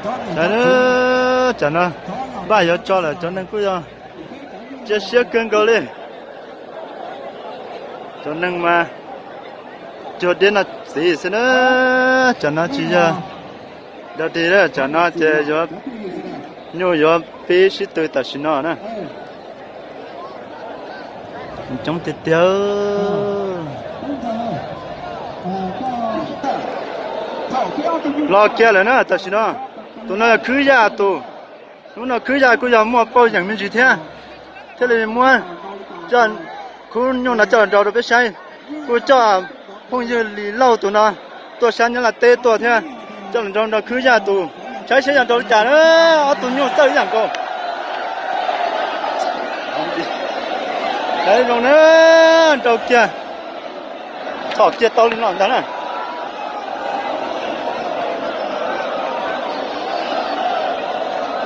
Saib, tam no npaj yuav tso lawm, cov neeg kuj yog cia siab kawg nkaus li. Cov neeg mas cuag deb no xiv xwb na. Tam no tsis yog dog dig, tam no ces yuav nyuj yuav pib sib tw tam sim no na. Coob tiag tiag. Los kiag lawm na tam sim no. Tus no yog Khwb Yaj tus. Hnub no Khwb Yaj kuj yog muaj pauj yeem me ntsis thiab, thiaj li muab cov khub nyuj no coj los nrau rau peb saib. Kuj coj phooj ywg Lis Lauj tus no tuaj sab Nyab Laj teb tuaj thiab, coj los nrau nrog Khwb Yaj tus. Saib seb yog nrau li cas na. Ob tug nyuj txawj ib yam nkaus. Saib zoo na, nrau kiag, txhom kiag tau li no ntag na.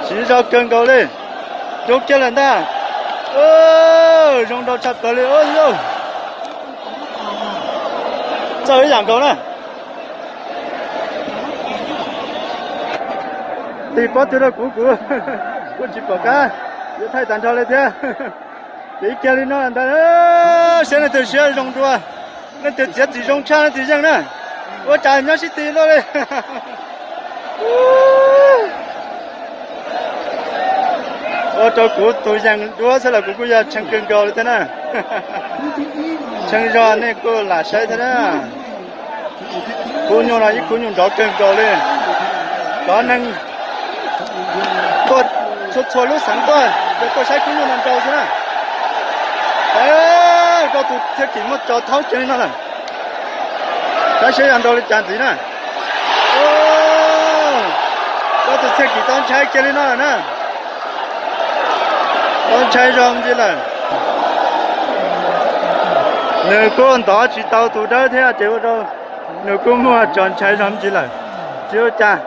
Siv zog kawg nkaus li. Zoo kiag lawm ntag. Zoo nrau tshaj plaws li. Txawj ib yam nkaus na. Tig pob tw rau kuv, kuv kuj tsis pom qab yuav thaij tag nrho li thiab. Tig kiag li no ntag. Saib leej twg siab zoo dua, leej twg txiav txim zoo tshaj leej twg yeej na. Ua cas nyob sib tig luaj li. Ua rau kuv tus yees duab xwb los kuv kuj yog tshee kawg nkaus li thiab na. Tshee zog nej kuj lam saib thiab na. Khub nyuj no ib khub nyuj nrov kawg nkaus li. Cov neeg tuaj txhua txhua lub xeev tuaj, tuaj saib khub nyuj no nrau xwb na. Koj tus txhiaj kim muab tso thaub kiag li no lawm. Saib seb yog nrau li cas ntxiv na. Koj tus txhiaj kim tau ntshai kiag li no lawm na. Tau ntshai zog ntxiv lawm. Nws kuj ntov tsis tau tus dawb thiab ces ua rau nws kuj muaj tso ntshai zog ntxiv lawm. Tsis ua cas.